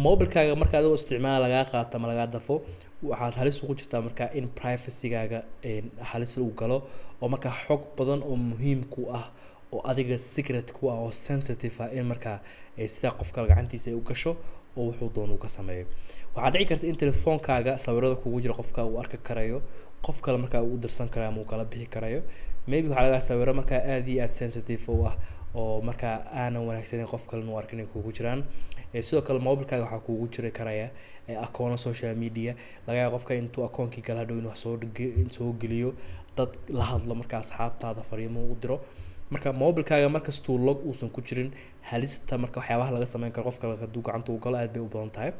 Mobilkaaga marka adigoo isticmaala lagaa qaato ama lagaa dafo, waxaad halis ugu jirtaa markaa in privacygaaga halis uu galo, oo markaa xog badan oo muhiim ku ah oo adiga secret ku ah oo sensitive ah in markaa sidaa qof kale gacantiisa ay u gasho oo wuxuu doono uu ka sameeyo. Waxaa dhici karta in telefoonkaaga sawirada kugu jira qofka uu arki karayo, qof kale markaa uu u dirsan karayo ama uu kala bixi karayo. Maybe waxaa laga sawiro markaa aad iyo aad sensitive u ah oo markaa aanan wanaagsaneyn qof kalena u arkin inay kugu jiraan. Sidoo kale mobilkaaga waxaa kugu jiri karaya akoono social media. Laga yaabo qofka intuu akoonkii gala hadhow inuu wax soo geliyo, dad la hadlo, marka asxaabtaada fariimo u diro. Marka mobilkaaga markastuu lock uusan ku jirin, halista marka waxyaabaha laga sameyn karo qofka hadduu gacanta u galo aad bay u badan tahay.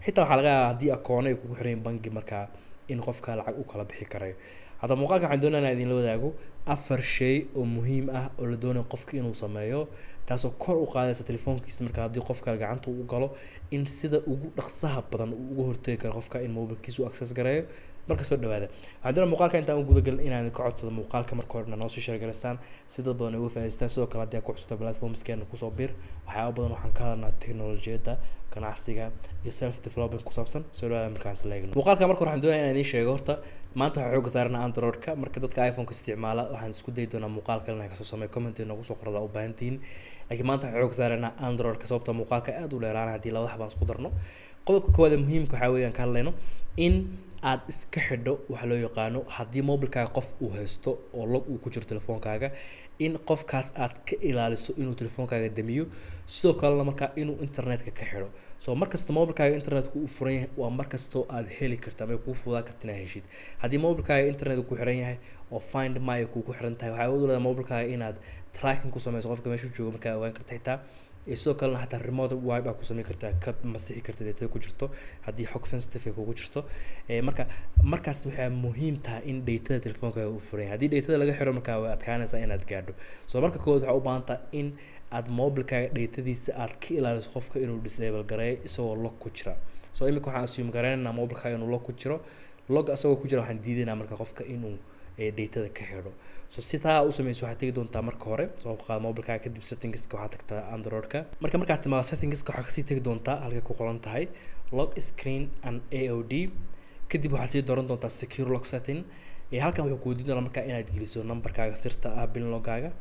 Xitaa waxaa laga yaabaa haddii akoono ay kugu xiran yihiin bangi, markaa in qofka lacag u kala bixi karayo. Hadda muuqaalka waxaan doonaya inaan idinla wadaago afar shay oo muhiim ah oo la doonayo qofka inuu sameeyo, taasoo kor u qaadaysa telefoonkiisa marka haddii qof kale gacanta u galo, in sida ugu dhaqsaha badan uu uga hortagi karo qofka in mobilkiisa uu access gareeyo. Marka soo dhawaada. Waxaan doonaya muuqaalka intaan u gudagelin inaan ka codsado muuqaalka marka hore noo sii share garaysaan si dad badan ay uga faa'iidaystaan. Sidoo kale haddii aad ku cusubta platformskeena, kusoo bir. Waxyaaba badan waxaan ka hadalnaa teknolojiyadda, ganacsiga iyo self development ku saabsan. Soo dhawaada. Markaan isla eegno muuqaalka, marka hore waxaan doonaya inaan idiin sheego horta maanta waxaa xooga saarana Android-ka. Marka dadka iPhone-ka isticmaala waxaan isku dayi doonaa muuqaal kale inaan kasoo sameeyo, comment noogu soo qorada u baahan tihiin, laakiin maanta waxaan xooga saarana Android-ka, sababta muuqaalka aad u dheeraana haddii labada xabaan isku darno. Qodobka koowaad ee muhiimka waxaa weeyaan ka hadlayno in aad iska xidho waxa loo yaqaano haddii mobilkaaga qof uu haysto oo lock uu ku jiro telefoonkaaga, in qofkaas aad ka ilaaliso inuu telefoonkaaga damiyo, sidoo kalena markaa inuu internetka ka xidho. So markasta mobilkaaga internetka uu furan yahay waa markastoo aad heli karta ama ay kuu fudaa karta inaad heshid. Haddii mobilkaaga internetka ku xiran yahay oo Find My ay kugu xiran tahay, waxaa awood u leedahay mobilkaaga inaad tracking ku sameyso qofka meeshuu joogo, markaa ogaan karta xitaa. Iyo sidoo kalena xataa remote wipe aa ku sameyn kartaa, ka masixi karta datada ku jirto haddii xog sensitive ay kugu jirto. Marka markaas waxaa muhiim tahay in datada telefoonkaaga uu furan yahay. Haddii datada laga xiro, markaa way adkaanaysaa inaad gaadho. So marka koowaad waxaa u baahan tahay in aad mobilkaaga datadiisa aad ka ilaaliso qofka inuu disable gareeyo isagoo lock ku jira. So imika waxaan assume gareynaynaa mobilkaaga inuu lock ku jiro. Lock isagoo ku jira waxaan diidaynaa marka qofka inuu datada ka xidho. So si taa u sameyso, waxaad tegi doontaa marka hore, soo qaad mobilkaaga, kadib settingska waxaad tagtaa Androidka. Marka markaad timaado settingska, waxaad kasii tegi doontaa halkay ku qoran tahay lock screen and AOD. Kadib waxaad sii dooran doontaa secure lock setting. Halkan wuxuu ku weydiin doonaa markaa inaad geliso numberkaaga sirta ah, PIN lockaaga.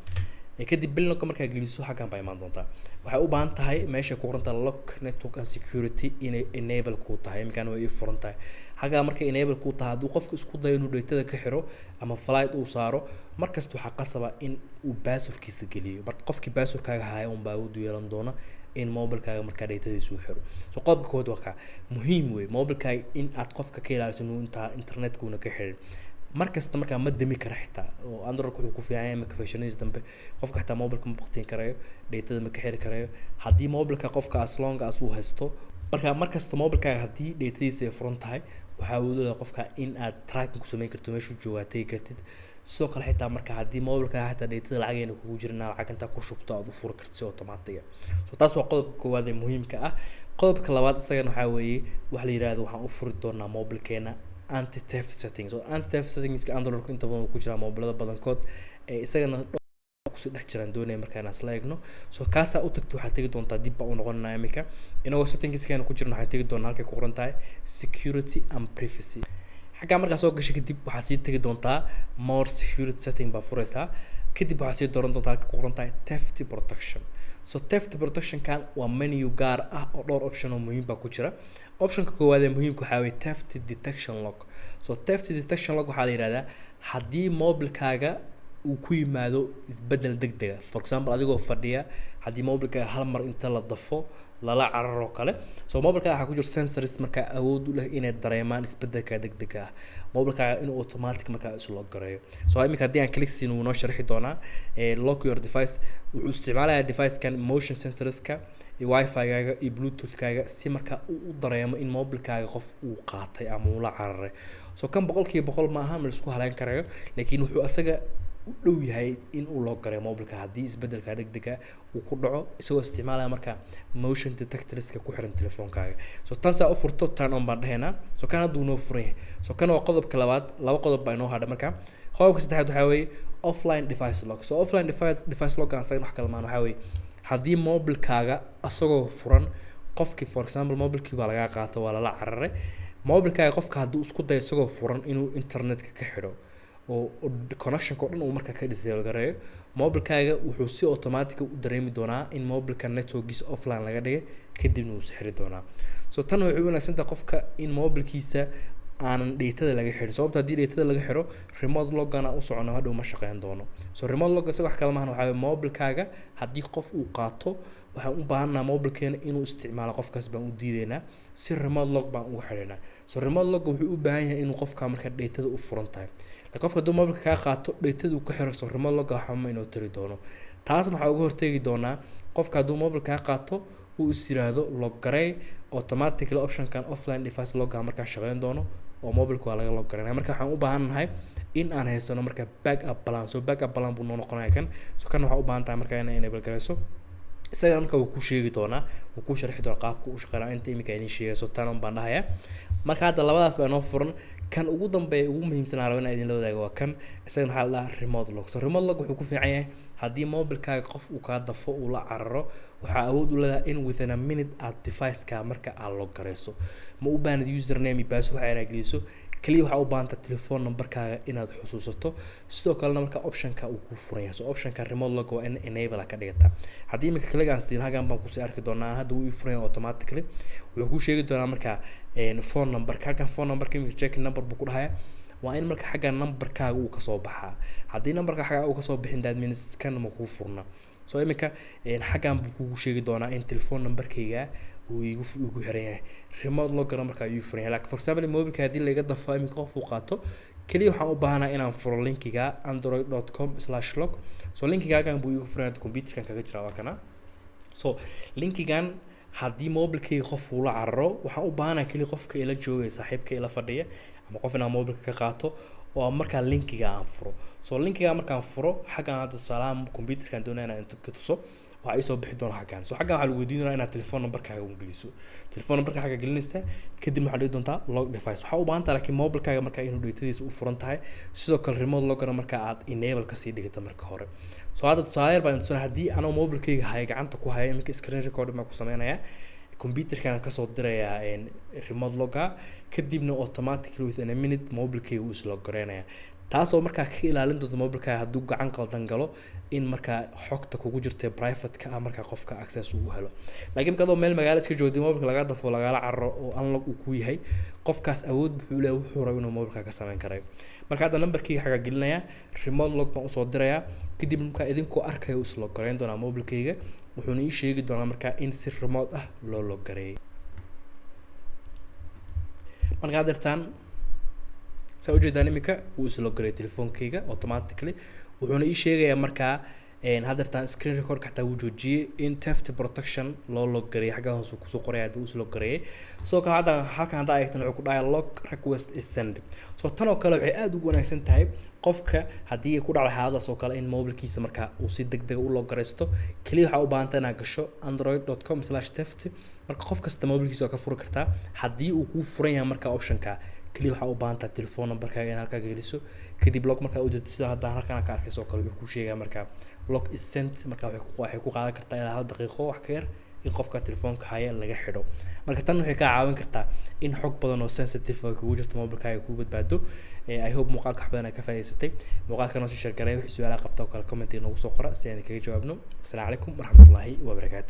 Kadib PIN locka markaa geliso, xaggan baa imaan doontaa. Waxay u baahan tahay meesha ku qoran tahay lock network and security inay enable ku tahay. Iminkaan way ii furan tahay. Xaggaa markay enable ku tahay, hadduu qofku isku dayo inuu datada ka xiro ama flight uu saaro, markasta waxaa qasaba in uu passwordkiisa geliyo. Marka qofkii passwordkaaga haya unbaa awood u yeelan doona in mobilkaaga markaa datadiisa uu xiro. So qodobka koowaad waa kaa, muhiim wey mobilkaaga in aad qofka ka ilaaliso inuu intaa internetka una ka xirin markasta. Markaa ma dami kara xitaa, oo Android wuxuu ku fiican yahay marka versionadiisa dambe qofka xitaa mobilka ma baktiin karayo, datada ma ka xiri karayo haddii mobilka qofka as long as uu haysto. Marka markasta mobilkaaga haddii datadiisa ay furan tahay, waxaa awood u leedahay qofka in aad tracking ku sameyn karto, meeshuu joogaa tegi kartid. Sidoo kale xitaa marka haddii mobilkaaga xitaa datada lacag kugu jirin, inaad lacag intaa ku shubto aad u furi karto si automatic ah. So taas waa qodobka koowaad ee muhiimka ah. Qodobka labaad isagana waxaa weeye waxa la yihahdo waxaan u furi doonaa mobilkeena anti theft settings. So anti theft settingska Androidka inta badan ku jiraa mobilada badankood ee isagana kusii dhex jiraan doonaya markaa inaan isla eegno. So kaasaa u tagto, waxaad tegi doontaa, dib baa u noqonanaa imika inagoo settingskeena ku jirna, waxaan tegi doonaa halkay ku qoran tahay security and privacy. Xaggaa markaa soo gashay kadib, waxaad sii tegi doontaa more security setting baa fureysaa. Kadib waxaad sii dooran doontaa halka ku qoran tahay theft protection. So theft protectionkan waa menu gaar ah oo dhowr option oo muhiim baa ku jira. Optionka koowaad ee muhiimka waxaa weye theft detection lock. So theft detection lock waxaa la yihahdaa haddii mobilkaaga uu ku yimaado isbedel degdega, for example adigoo fadhiya, haddii mobilkaaga hal mar inta la dafo lala cararo kale. So mobilkaaga waxaa ku jira sensors markaa awood u leh inay dareemaan isbedelka degdega ah, mobilkaaga inuu automatic markaa is lock gareeyo. So iminka haddii aan click siin, wuu noo sharxi doonaa. Lock your device wuxuu isticmaalayaa devicekan motion sensorska iyo wifi-gaaga iyo bluetooth-kaaga si markaa uu u dareemo in mobilkaaga qof uu qaatay ama uu la cararay. So kan 100% ma aha, ma laisku haleyn karayo, laakiin wuxuu asaga u dhow yahay in uu lock gareeyo mobilka haddii isbedelka degdega uu ku dhaco, isagoo isticmaalaya marka motion detectorska ku xiran telefoonkaaga. So tan saa u furto, turn on baan dhehaynaa. So kan hadda uu noo furan yahay. So kan waa qodobka labaad. Laba qodob baa inoo hadha. Marka qodobka saddexaad waxaa weeye offline device lock. So offline device lock aan asagana wax kale maan, waxaa weeye haddii mobilkaaga asagoo furan Qofkii, for example, mobilkii baa lagaa qaato, waa lala cararay mobilkaaga. Qofka hadduu isku dayo isagoo furan inuu internetka ka xidho oo connectionka o dhan uu markaa ka disable gareeyo mobilkaaga, wuxuu si automatic u dareemi doonaa in mobilka networkiisa offline laga dhigay, kadibna wuu sixiri doonaa. So tan waxay u wanaagsan tahay qofka in mobilkiisa aanan datada laga xirin, sababto haddii datada laga xiro, remote lockgana u socono hadhow ma shaqeyn doono. So remote lock isaga wax kale maahan, waxaa waye mobilkaaga haddii qof uu qaato, waxaan u baahannaha mobilkeena inuu isticmaalo, qofkaas baan u diideynaa, si remote lock baan uga xidhinaa. So remote lock wuxuu u baahan yahay inuu qofka marka datada u furan tahay. Laakiin qofka hadduu mobilka kaa qaato, datada uu ka xiro, so remote lock waxba ma inoo tiri doono. Taasna waxaa uga hortegi doonaa, qofka hadduu mobil kaa qaato, uu is yiraahdo lock garey, automatically optionkan offline device lockga markaa shaqeyn doono oo mobilka waa laga lock garanaya. Marka waxaan u baahan nahay in aan haysano marka backup plan. So backup plan buu noo noqonaya kan. So kan waxaa u baahan tahay marka inay enable gareyso. Isaga marka wuu ku sheegi doonaa, wuu ku sharxi doonaa qaabka uu shaqeynaa. Inta imika idin sheegay, so tan un baan dhahayaa. Marka hadda labadaas baa inoo furan. Kan ugu dambeeya, ugu muhiimsan aan rabo inaan idinla wadaago waa kan. Isagana waxaa la dhahaa remote lock. So remote lock wuxuu ku fiican yahay, haddii mobilkaaga qof uu kaa dafo, uu la cararo, waxaa awood u leedahay in within a minute aad device-ka marka aad lock gareyso. Ma u baahnid username iyo password waxa inaad geliso. Kaliya waxaa u baahanta telephone numberkaaga inaad xusuusato. Sidoo kalena marka optionka uu kuu furan yahay, so optionka remote lock waa in enable ka dhigataa. Haddii imika kaliga aan siin, hagan baan kusii arki doonaa. Hadda wuu ii furan yahay. Automatically wuxuu kuu sheegi doonaa marka phone numberka halkan. Phone numberka imika check number buu ku dhahaya. Waa in marka xagga numberkaaga uu kasoo baxaa. Haddii numberka xagga uu kasoo bixin, that means kan ma kuu furna. So iminka xaggan buu kugu sheegi doonaa in telephone numberkayga uu igu xiran yahay, remote lockgana markaa ii furan yahay. Like, for example, mobilka haddii laga dafo, iminka qof uu qaato, kaliya waxaan u baahanaa inaan furo linkiga android.com/lock. So linkigaagan buu igu furan yahay, computerkan kaga jira, waa kana. So linkigan haddii mobilkayga qof uu la cararo, waxaan u baahanahay kaliya qofka ila joogaya, saaxiibka ila fadhiya ama qof inaan mobilka ka qaato oo markaa linkiga aan furo. So linkiga markaan furo xaggan, hadda tusaalahaan computerkan doonaya inaan ka tuso, waxaa iisoo bixi doona xaggan. So xaggan waxaa lagu weydiin doonaa inaad telephone numberkaaga u geliso. Telephone numberka xagga gelinaysaa, kadib waxaad dhigi doontaa lock device. Waxaa u baahan tahay laakiin mobilkaaga markaa inuu datadiisa u furan tahay, sidoo kale remote lockana markaa aad enable kasii dhigata marka hore. So hadda tusaale yar baan tusanaya. Haddii anoo mobilkayga haya, gacanta ku haya, iminka screen recording baan ku sameynayaa, computerkan kasoo dirayaa remote lockga, kadibna automatically within a minute mobilkayga uu islock gareynaya, taasoo markaa ka ilaalin doonta mobilkaaga hadduu gacan qaldan galo in markaa xogta kugu jirta private-ka ah markaa qofka access uu helo. Laakiin marka adoo meel magaalo iska joogtay, mobilka laga dafo, lagala cararo oo unlock uu ku yahay, qofkaas awood wuxuu leeyahay wuxuu rabo inuu mobilka ka sameyn karayo. Marka hadda numberkayga xagaa gelinayaa, remote lock baan usoo dirayaa, kadib markaa idinkoo arkaya uu islock gareyn doonaa mobilkayga, wuxuuna ii sheegi doonaa markaa in si remote ah loo lock gareeyay. Marka haddeertaan saa ujeedaan, imika wuu islock gareeyay telefoonkayga automatically, wuxuuna ii sheegayaa markaa haddeertaan screen record xataa wuu joojiyey in theft protection loo lock gareeyay. Xaggan hoose kusoo qoraya haddii uu islock gareeyay. Sidoo kale hadda halkan haddaa eegtan, wuxuu ku dhahay lock request is send. So tan oo kale waxay aada ugu wanaagsan tahay qofka haddii ay ku dhacdo xaaladaas oo kale in mobilkiisa markaa uu si deg dega u lock garaysto. Keliya waxaa u baahanta inaad gasho android.com/theft. Marka qof kasta mobilkiisa waa ka furi kartaa haddii uu kuu furan yahay marka optionka. Keliya waxaa u baahan tahay telephone numberkaaga in halkaa geliso, kadib lock markaa ujeedo, sida hadda halkan ka arkayso oo kale, wuxuu kuu sheegaa markaa lock is sent. Marka waxay ku qaadan kartaa ilaa 1 daqiiqo wax ka yar in qofka telefoonka haya laga xidho. Marka tan waxay kaa caawin kartaa in xog badan oo sensitive oo kugu jirto mobilkaaga kuu badbaado. I hope muuqaalka wax badan ay ka faa'iidaysatay. Muuqaalka noo sii share garay. Wixii su'aalaha qabta oo kale comment inoogu soo qora si aan kaga jawaabno. Asalaamu calaykum waraxmatullaahi wabarakaatu.